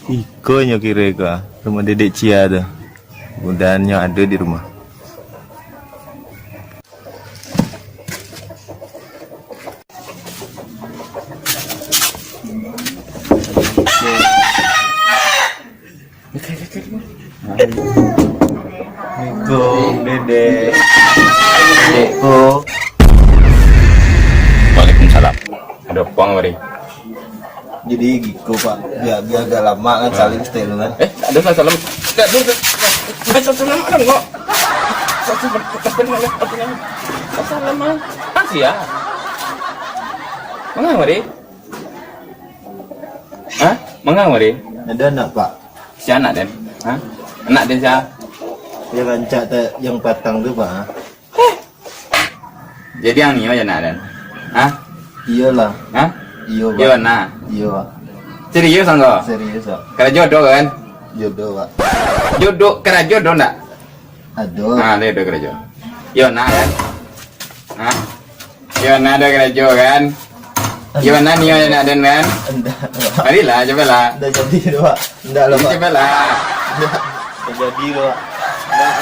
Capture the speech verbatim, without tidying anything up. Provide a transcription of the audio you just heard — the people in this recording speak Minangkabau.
Iko nyo kiro iko, rumah Dedek Cia tu. Mudahan nyo ado di rumah. Assalamualaikum, Dedek. Dedek ko. Waalaikumsalam. Ado apo kamari? Jadi giko, Pak, bia, bia agak lamo kan saling setel kan. Eh, ado salam. Dak ado, dak, dak, salam ado kok. Salam, salam, salam, salam. Salam, ah. Ah, sia. Manga kamari? Hah? Manga kamari? Ado anak, Pak. Sia anak den? Hah? Anak den sia? Nan rancak tu, nan patang tu, Pak. Jadi nan nio jo anak den? Hah? Iyolah. Hah? Iyo, Pak. Iyo, nah. Iyo, Pak. Serius, anggo? Serius, Pak. Karajo ado kan? Jodoh, Pak. Jodoh, karajo ado ndak? Ado. Ah, ado karajo. Yo, nah kan? Hah? Yo, nah ado karajo kan? Yo, nah nio jo anak den kan? Ndak, Pak. Marilah, cobalah. Ndak jadi doh, Pak. Ndak lah, Pak. Cobalah. Ndak. Ndak jadi doh, Pak. Ndak.